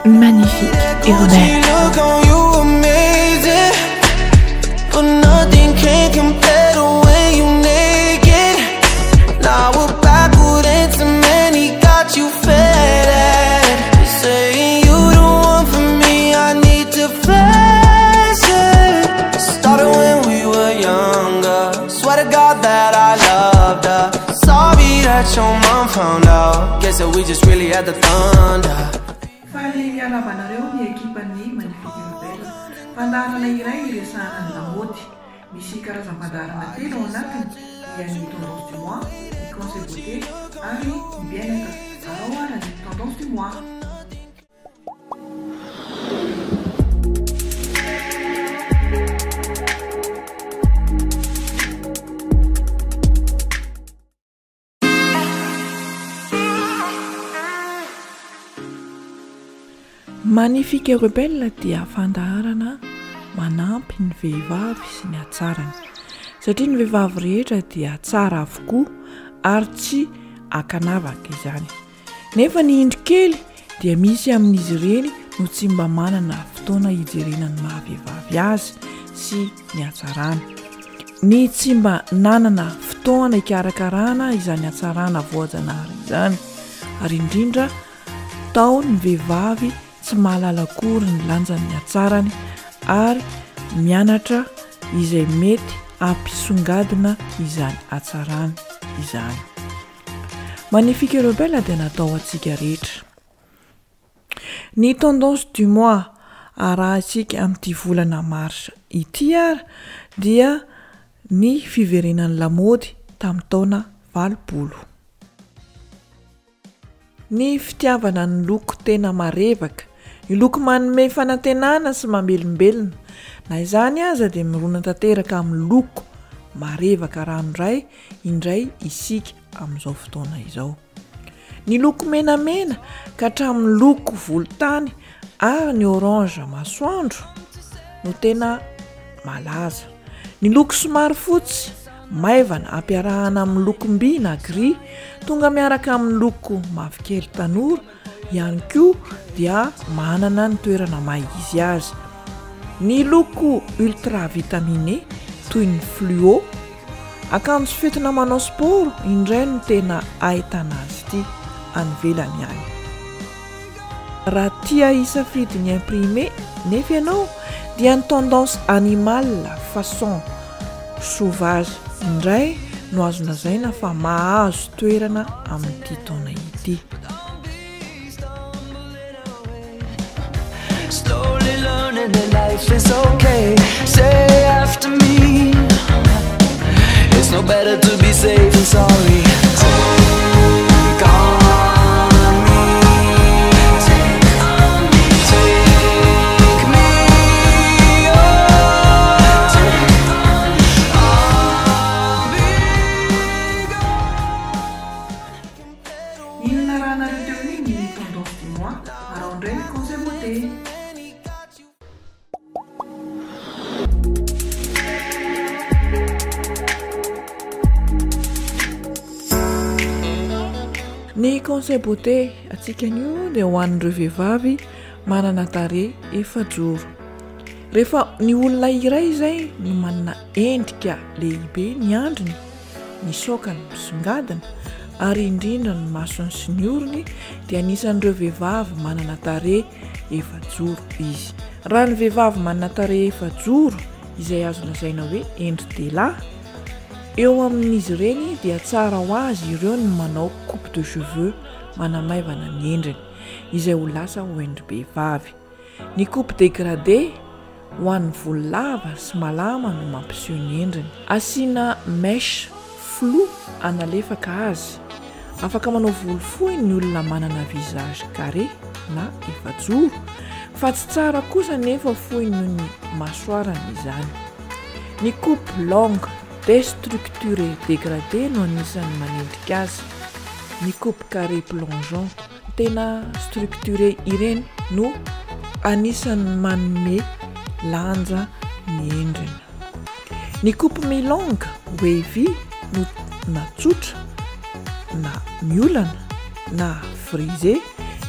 Magnifique et rebelle. Faly miarahaba anareo ny ekipan'ny Magnifique Rebelle. Fandaharana iray iresahana ny lamaody. Misy karazam-pandaharana telo ao anatiny dia ny Tendance du mois, ny Conseil beauté ary ny Bien-être. Araho ara ny Tendance du mois. Magnifique Rebelle dia fandaharana manampy ny vehivavy sy ny hatsarany. Satria ny vehivavy rehetra dia tsara avokoa ary tsy ankanavaka izany. Nefa ny indro kely dia misy amin'izy ireny no tsy mba manana fotoana hijerena ny maha vehivavy azy sy ny hatsarany. Ny tsy mba nanana fotoana hikarakarana izany hatsarana voajanahary izany, ary indrindra tao ny vehivavy tsy mahalala akory ny lanjan'ny hatsarany ary mianatra izay mety hampisongadina izany hatsarany izany. Magnifique Rebelle dia natao ho antsika rehetra. Ny tendance du mois arahintsika amin'ity volana mars ity ary dia ny fiverenan'ny lamaody tamin'ny taona 80. Ny fitiavana ny loko tena marevaka, ny loko manome fanantenana sy mamelombelona. Na izany aza dia mirona tanteraka amin'ny loko marevaka ranoray indray isika amin'izao fotoana izao. Ny loko menamena ka hatramin'ny loko volontany ary ny orange masoandro no tena malaza. Ny loko somary fotsy maivana ampiarahana amin'ny lokom-by na gris tonga miaraka amin'ny loko mavokely tanora ihany koa dia manana ny toerana maha izy azy. Ny loko ultra vitaminé toy ny fluo, akanjo fentina manao sport indray no tena ahitana azy ity any ivelany any. Raha tia hisafidy ny imprimé nefa ianao dia ny tendance animale façon sauvage indray no azo lazaina fa mahazo toerana amin'ity taona ity. Iny narahanareo teo iny ny tendance du mois, araho indray ny conseil beauté. Ny conseil beauté antsika anio dia ho an'ireo vehivavy manana tarehy efajoro. Rehefa ny olona iray izay no manana endrika lehibe ny andriny, ny saokany misongadina ary indrindra ny masony sy ny orony dia anisan'ireo vehivavy manana tarehy efajoro izy. Raha ny vehivavy manana tarehy efajoro izay azo lazaina hoe endri-dehilahy, eo amin'izy ireny dia tsara ho azy ireo ny manao coupe de cheveux manamaivana ny endriny izay ho lasa ho endri-behivavy. Ny coupe dégradée ho an'ny volo lava sy malama no mampiseho ny endriny. Asiana mèche flou hanalefaka azy. Afaka manao volo fohy ny olona manana visage carré na efajoro, fa tsy tsara kosa nefa fohy noho ny masoarana izany. Ny coupe longue destructurée dégradée no anisan'ny manendrika azy. Ny coupe carré plongeant. Tena structuré ireny no anisan'ny manome lanja ny endriny. Ny coupe mi-longue wavy no na tsotra na miolana na frisé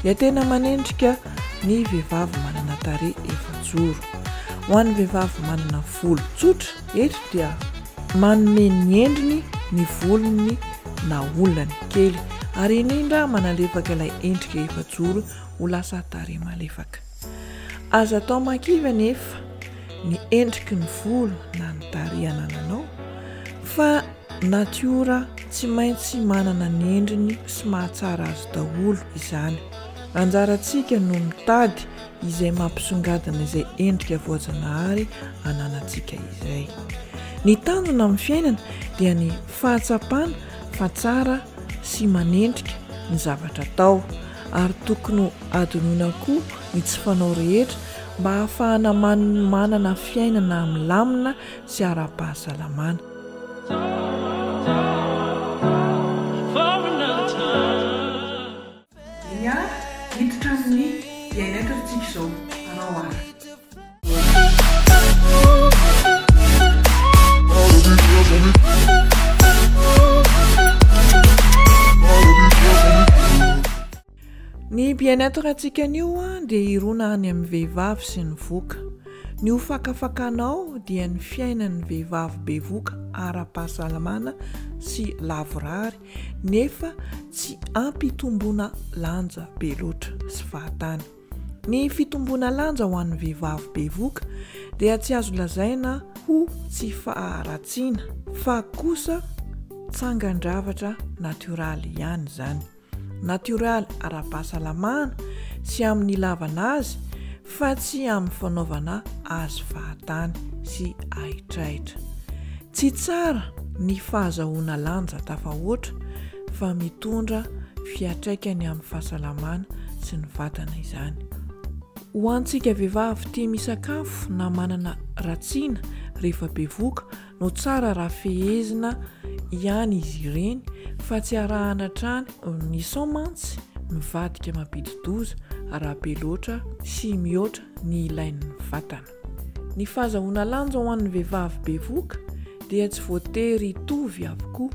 dia tena manendrika. ny vehivavy manana tarehy efajoro. Ho an'ny vehivavy manana volo tsotra, eto dia manome ny endriny ny volony naolany kely ary indrindra manalefaka ilay endrika efajoro ho lasa tarehy malefaka. Aza atao mahakivy anefa ny endriky ny volo na ny tarehy anananao fa natiora tsy maintsy manana ny endriny sy mahatsara azy daholo izany. Anjarantsika no mitady izay mampisongadina izay endrika voajanahary ananantsika izay. Ny tanjona amin'ny fiainana dia ny fahatsapana fa tsara sy manendrika ny zavatra atao ary tokony ho adinoina koa ny tsy fanao rehetra mba hahafahana manana fiainana milamina sy ara-pahasalamana. Dia hiditra amin'ny bien-être tsika izao. Anao ary. Ny bien-être antsika anio dia hirona any amin'ny vehivavy sy ny voka. Ny ho fakafakanao dia ny fiainan'ny vehivavy bevoka ara-pahasalamana sy lavorary nefa tsy ampitomboana lanja be loatra sy fahatany. Ny fitomboana lanja ho an'ny vehivavy bevoka dia tsy azo lazaina ho tsy faharatsiana fa kosa tsangan-dravatra natioraly ihany izany. Natioraly ara-pahasalamana sy amin'ny ilavana azy fa tsy amin'ny fanaovana azy fahatany sy ahitrahitra. Tsy tsara ny fahazahoana lanja tafahoatra fa mitondra fiantraikany amin'ny fahasalamana sy ny vatana izany. Ho antsika vehivavy tia misakafo na manana ratsiana rehefa bevoka no tsara raha fehezina ihany izy ireny fa tsy arahana hatrany ny sao mantsy mivadika mampidi-doza raha be loatra sy mihoatra ny ilain'ny vatana. Ny fahazahoana lanja ho an'ny vehivavy bevoka dia tsy voatery hitovy avokoa.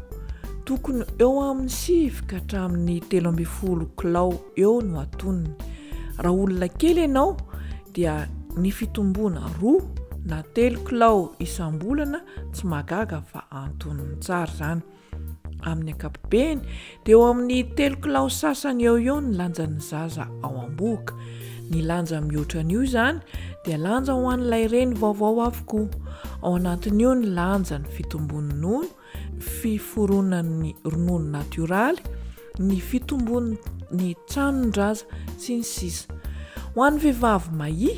Tokony eo amin'ny 9 ka hatramin'ny 13 kilao eo no atonony. Raha olona kely ianao dia ny fitomboana 2 na 3 kilao isam-bolana tsy mahagaga fa antonony tsara izany. Amin'ny ankapobeny dia eo amin'ny 3 kilao sasany eo eo ny lanjan'ny zaza ao am-bohoka. Ny lanja mihoatra an'io izany dia lanja ho an'ilay reny vaovao avokoa. Ao anatin'io ny lanjan'ny fitombon'ny nono, fiforonan'ny ronono natioraly, ny fitombon'ny tranon-draza sy ny sisa. Ho an'ny vehivavy mahia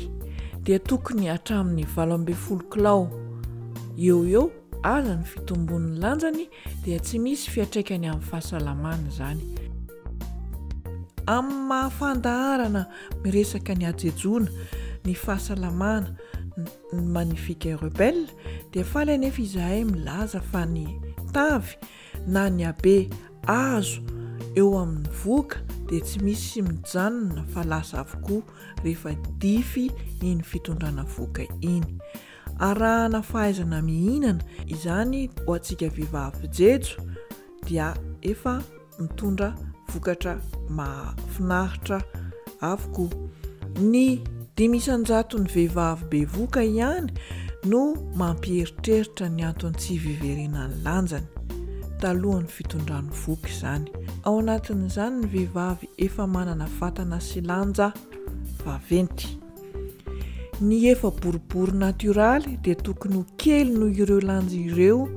dia tokony hatramin'ny 18 kilao eo ho eo aza ny fitombon'ny lanjany dia tsy misy fiantraikany amin'ny fahasalamana izany. Amin'ny maha fandaharana miresaka ny hajejoana, ny fahasalamana, ny Magnifique Rebelle dia faly anefa izahay milaza fa ny tavy na ny habe azo eo amin'ny vohoka dia tsy misy mijanona fa lasa avokoa rehefa dify iny fitondrana vohoka iny. Arahana fahaizana mihinana izany ho antsika vehivavy jejo dia efa mitondra vokatra mahafinaritra avokoa. Ny 5% ny vehivavy bevoka ihany no mampieritreritra ny antony tsy hiverenan'ny lanjany talohan'ny fitondrany vohoka izany. Ao anatin'izany ny vehivavy efa manana vatana sy lanja vaventy. Ny efa boribory natioraly dia tokony ho kely noho ireo lanja ireo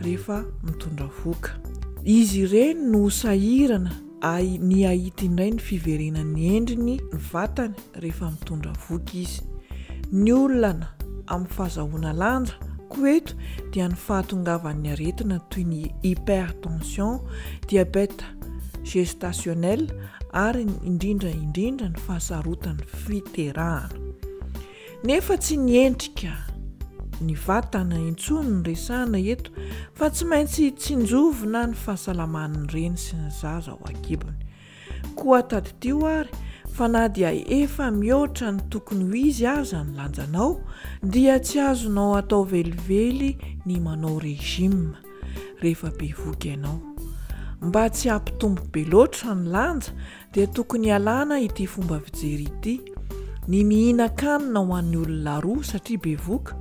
rehefa mitondra vohoka. Izy ireny no ho sahirana ahy ny hahita indray ny fiverenan'ny endriny ny vatany rehefa mitondra vohoka izy. Ny olana amin'ny fahazahoana lanja koa eto dia ny fahatongavan'ny aretina toy ny hypertension, diabète gestationnel ary indrindra indrindra ny fahasarotan'ny fiterahana. Nefa tsy ny endrika ny vatana intsony no resahana eto fa tsy maintsy tsinjovina ny fahasalaman'ny reny sy ny zaza ao an-kibony. Koa tadidio ary fa na dia efa mihoatra ny tokony ho izy aza ny lanjanao dia tsy azonao atao velively ny manao régime rehefa bevohoka ianao. Mba tsy hampitombo be loatra ny lanja dia tokony hialana ity fomba fijery ity. Ny mihinan-kanina ho an'ny olona roa satria bevoka,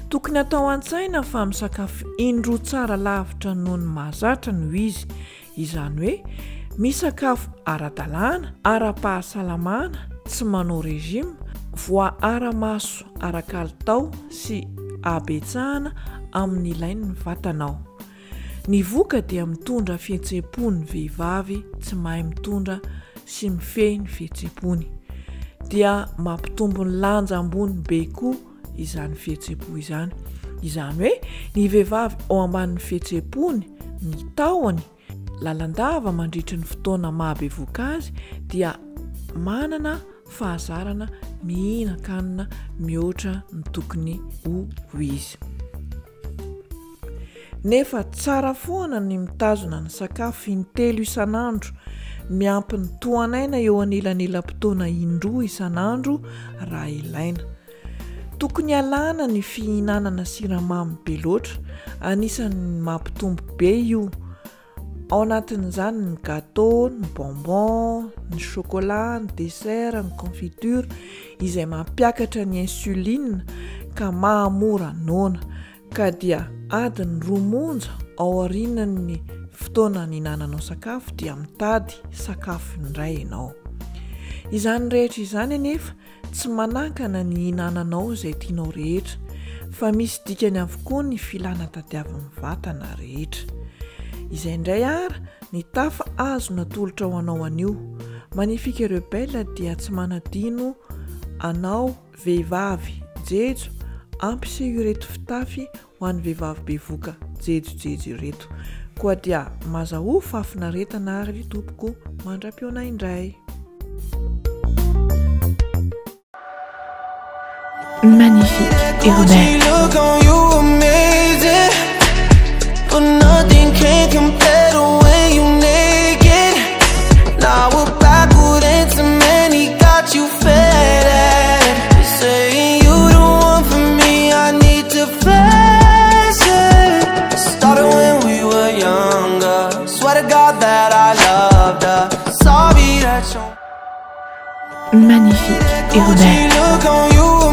tokony atao an-tsaina fa misakafo indroa tsara lavitra noho ny mahazatra no izy, izany hoe misakafo ara-dalàna, ara-pahasalamana, tsy manao régime, voaara-maso ara-kalitao sy habetsahana amin'ny ilain'ny vatanao. Ny voka dia mitondra fihetseham-po ny vehivavy tsy mahay mitondra sy mifehy ny fihetseham-pony. Dia mampitombo ny lanja ambony be koa izany fihetseham-po izany. Izany hoe ny vehivavy ao ambanin'ny fihetseham-pony, ny tahony, lalandava mandritry ny fotoana maha-bevoka azy dia manana fahazarana mihinan-kanina mihoatra ny tokony ho izy. Nefa tsara foana ny mitazona ny sakafo intelo isan'andro, miampy ny tohan'aina eo anelanelam-potoana indroa isan'andro raha ilaina. Tokony alana ny fihinanana siramamy be loatra, anisan'ny mampitombo be io. Ao anatin'izany ny gâteau, ny bonbon, ny chocolat, ny dessert, ny confiture izay mampiakatra ny insuline ka mahamora noana ka dia adiny roa monja ao aorian'ny fotoana nihinananao sakafo dia mitady sakafo indray ianao. Izany rehetra izany anefa Tsy manakana ny hihinananao izay tianao rehetra, fa misy dikany avokoa ny filana tadiavin'ny vatana rehetra. Izay indray ara ny tafa azo natolotra ho anao anio. Magnifique Rebelle dia tsy manadino anao vehivavy jejo ampiseho ireto fitafy ho an'ny vehivavy bevoka jejojejo ireto. Koa dia mazahoa fahafinaretana ary tompoko mandra-pihaona indray. Magnifique et rebelle. Magnifique et rebelle.